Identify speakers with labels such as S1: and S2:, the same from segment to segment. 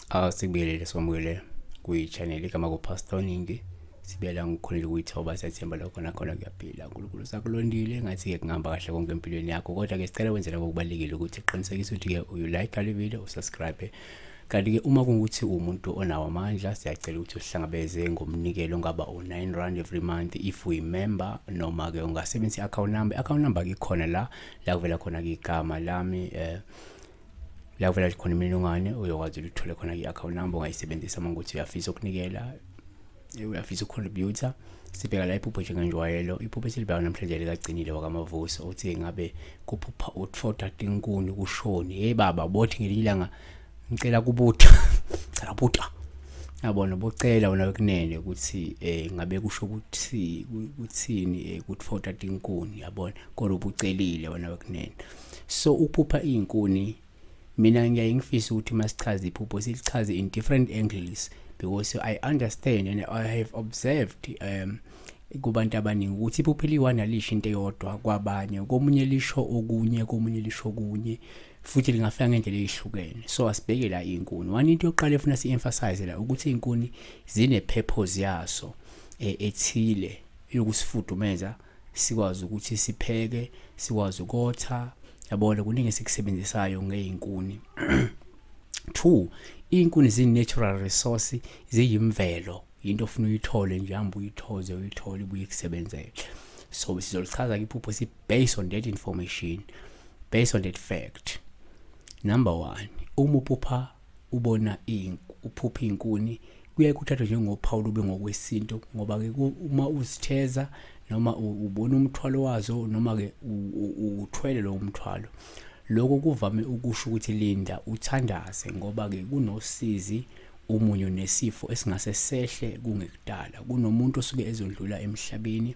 S1: Asikubiyelele sikwamukele kwi-channel igama kuPastor Ningi. Sibiyela ngikhonile ukuyithoba, siyathemba lokho nakhona kuyaphila. uNkulunkulu sakulondile, ngathi-ke kungahamba kahle konke empilweni yakho. Kodwa-ke sicela wenze lokho okubalulekile ukuthi uqinisekise ukuthi-ke uyu-like le video, usubscribe. Kanti-ke uma kungukuthi uwumuntu onawo amandla, siyacela ukuthi usihlangabeze ngomnikelo ongaba u-9 rand every month if uyi-member, noma-ke ungasebenzisa i-account number. I-account number-ke ikhona la, la kuvela khona-ke igama lami, la kuvela khona imininingwane, uyokwazi ukuthi uthole khona i-account number ongayisebenzisa uma ukuthi uyafisa ukunikela, uyafisa ukucontributor. Sibheka la iphupho njengenjwayelo. Iphupho esilibheka namhlanje likagcinile wakamavuso, uthi ngabe kuphupha utfoda tinkuni kushoni. Hey baba, bothi ngelinye ilanga ngicela kubutha, cela buta, yabona, bocela wena wekunene ukuthi ngabe kusho ukuthi kuthini kutfoda tinkuni, yabona, kodwa ubucelile wena wekunene. So uphupha izinkuni, mina ngiyaye ngifise ukuthi masichaze iphupho silichaze in different angles, because I understand and I have observed kubantu abaningi ukuthi iphupho eliyi-one alisho into eyodwa kwabanye, komunye lisho okunye, komunye lisho okunye, futhi lingafika ngendlela ezihlukene. So asibheke la izinkuni. One, into yokuqala efuna si-emphasize la ukuthi izinkuni zine-purpose yaso ethile yokusifudumeza, sikwazi ukuthi sipheke, sikwazi ukotha, yabona, kuningi esikusebenzisayo ngezinkuni. Two, izinkuni ziyi-natural resource, ziyimvelo, into ofuna uyithole nje, hamba uyithoze, uyithole ibuye ikusebenzele. So sizolichaza-ke iphupho si based on that information, based on that fact. Number one, uma uphupha ubona uphupha izinkuni, kuyaye kuthathwe njengophawu lube ngokwesintu, ngoba-ke uma uzitheza noma ubona umthwalo wazo, noma-ke uthwele lowo mthwalo, lokho kuvame ukusho ukuthi linda uthandaze, ngoba-ke kunosizi, umunyu nesifo esingase sehle kungekudala. Kunomuntu osuke ezondlula emhlabeni,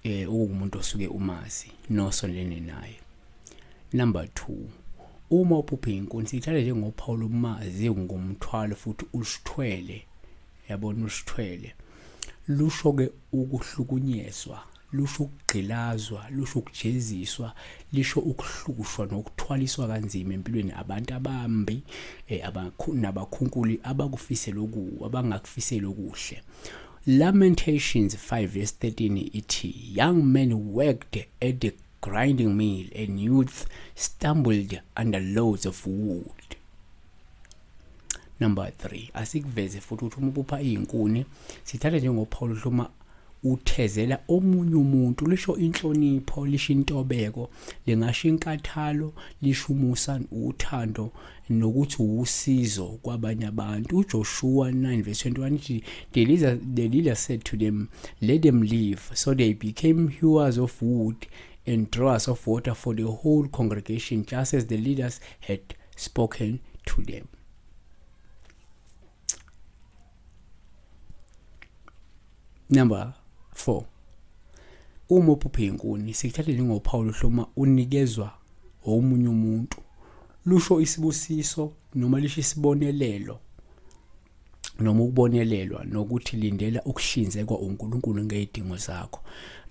S1: okuwumuntu osuke umazi nosondelene naye. Number 2, uma uphupha izinkuni siyithatha njengophawu lomazi ngomthwalo futhi usithwele, yabona, usithwele. Lusho-ke ukuhlukunyezwa, lusho ukugqilazwa, lusho ukujeziswa, lisho ukuhlushwa nokuthwaliswa kanzima empilweni abantu abambi, nabakhunkuli abakufisela okubi, abangakufiseli okuhle. Lamentations 5 verse 13 ithi, young men worked at the grinding mill and youth stumbled under loads of wood. Number 3, asikuveze futhi ukuthi uma uphupha izinkuni sithatha njengophawu uma uthezela omunye umuntu, lisho inhlonipho, lisho intobeko, lingasho inkathalo, lisho umusa, uthando nokuthi usizo kwabanye abantu. uJoshua 9 verse 21 ithi, the leader said to them, let them live. So they became hewers of wood and drawers of water for the whole congregation, just as the leaders had spoken to them. Number 4, uma uphupha izinkuni sikuthathe njengophawu luhloma unikezwa omunye umuntu, lusho isibusiso noma lisho isibonelelo noma ukubonelelwa, nokuthi lindela ukuhlinzekwa uNkulunkulu ngezidingo zakho.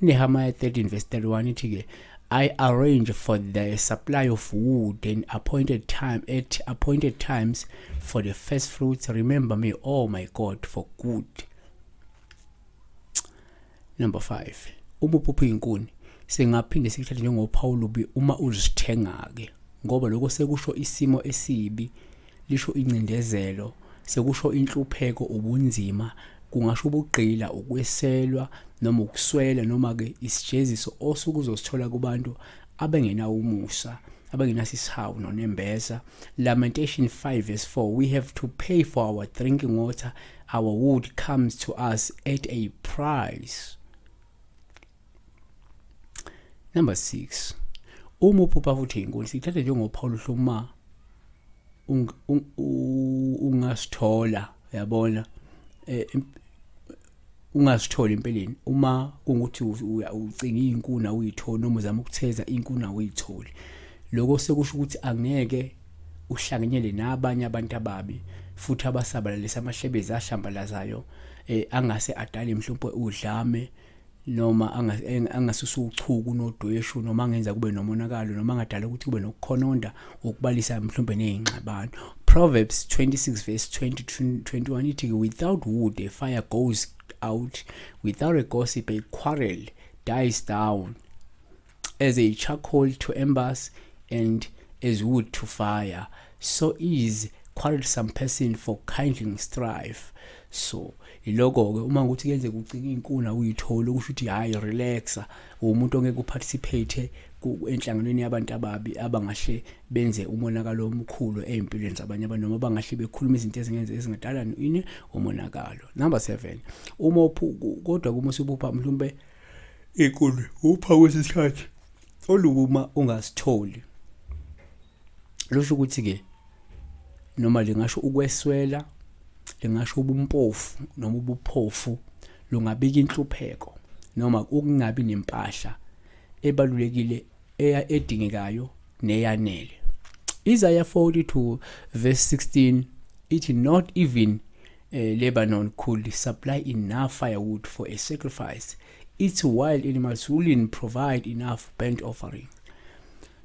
S1: Nehemiah 13 verse 31 ithi-ke, I arrange for the supply of wood and appointed time at appointed times for the first fruits. Remember me, oh my God, for good. Number 5, uma uphupha izinkuni singaphinde sikuthathe njengophawu lubi uma uzithenga-ke, ngoba lokho sekusho isimo esibi, lisho incindezelo, sekusho inhlupheko, ubunzima, kungasho ubugqila, ukweselwa noma ukuswela, noma-ke isijeziso osuke uzosithola kubantu abengenawo umusa, abangenaso isihawu nonembeza. Lamentation 5 verse 4, we have to pay for our drinking water, our wood comes to us at a price. Number 6, uma uphupha futhi izinkuni sithatha njengophawu luhluma ungasithola, yabona, ungasithola empeleni uma kungukuthi ucinga izinkuni awuyitholi, noma uzama ukutheza izinkuni awuyitholi. Lokho sekusho ukuthi angeke uhlanganyele nabanye abantu ababi futhi abasabalalisa amahlebezi ahlambalazayo, angase adale mhlawumbe udlame. Noma angasusa uchuku nodweshu, noma angenza kube nomonakalo, noma angadala ukuthi kube nokukhononda, ukubalisa mhlawumbe nezingxabano. Proverbs 26 verse 20 21 ithi, "Without wood a fire goes out, without a gossip a quarrel dies down. As a charcoal to embers and as wood to fire, so is quarrelsome person for kindling strife." So iloko ke, uma ukuthi kuyenzeka ucika inkuni uyithole, kusho ukuthi hayi, relaxa, umuntu ongeke uparticipate enhlanganweni yabantu ababi abangahle benze umonakalo omkhulu ezimpilweni zabanye abantu, noma bangahle bekhuluma izinto ezingenza, ezingadala ini, umonakalo. Number 7, uma kodwa kuma usuphupha mhlawumbe inkuni upha kwesikhathi olukuma ungasitholi, lusho ukuthi ke noma lingasho ukweswela, lingasho ubumpofu noma ubuphofu, lungabika inhlupheko noma ukungabi nempahla ebalulekile edingekayo neyanele. Isaiah 42 verse 16 ithi, "Not even Lebanon could supply enough firewood for a sacrifice. Its wild animals wouldn't provide enough burnt offering."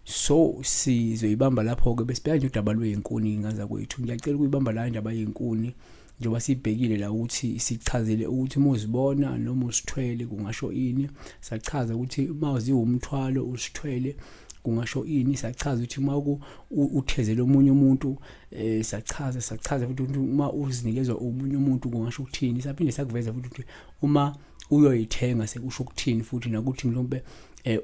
S1: So sizoyibamba lapho ke, besibheka nje udaba lwezinkuni ngaza kwethu. Ngiyacela ukuyibamba la indaba yezinkuni, njengoba sibhekile la ukuthi sichazele ukuthi uma uzibona noma usithwele kungasho ini, sachaza ukuthi uma uziwumthwalo usithwele kungasho ini, sachaza ukuthi uma uthezele omunye umuntu, sachaza futhi ukuthi uma uzinikezwa omunye umuntu kungasho ukuthini, saphinde sakuveza futhi ukuthi uma uyoyithenga sekusho ukuthini, futhi nakuthi mhlawumbe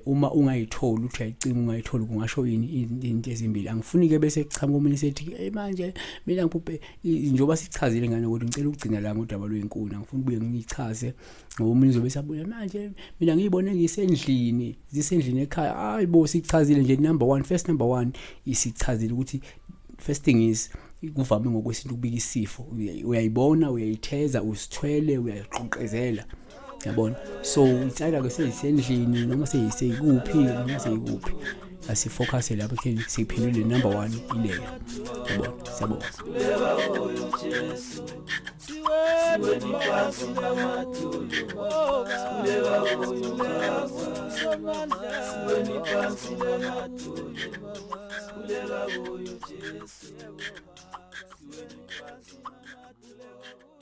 S1: uma ungayitholi, uthi uyayicima ungayitholi, kungasho yini. Into ezimbili angifuni ke bese kuchamuka omunye sethi, "Hey, manje mina ngiphuphe." Njengoba sichazile ngane ukuthi ngicela ukugcina la ngodaba lwezinkuni, angifuni kubuye ngiyichaze ngoba omunye uzobe sabuya, "Manje mina ngiyibone ngisendlini, zisendlini ekhaya." Hayibo, sichazile nje number 1, first number 1 isichazile ukuthi first thing is kuvame ngokwesintu ukubika isifo, uyayibona, uyayitheza, usithwele, uyayiqoqezela, yabona. So itsala ke seyisendlini noma seyikuphi noma seyikuphi, asifocus lapho ekutheni siphendule number 1 ileyo, yabona. Siyabonga.
S2: Siweni phansi namadolo, sikhuleka kuyo Baba. Siweni phansi namadolo, sikhuleka kuyo Jesu. Siweni phansi namadolo.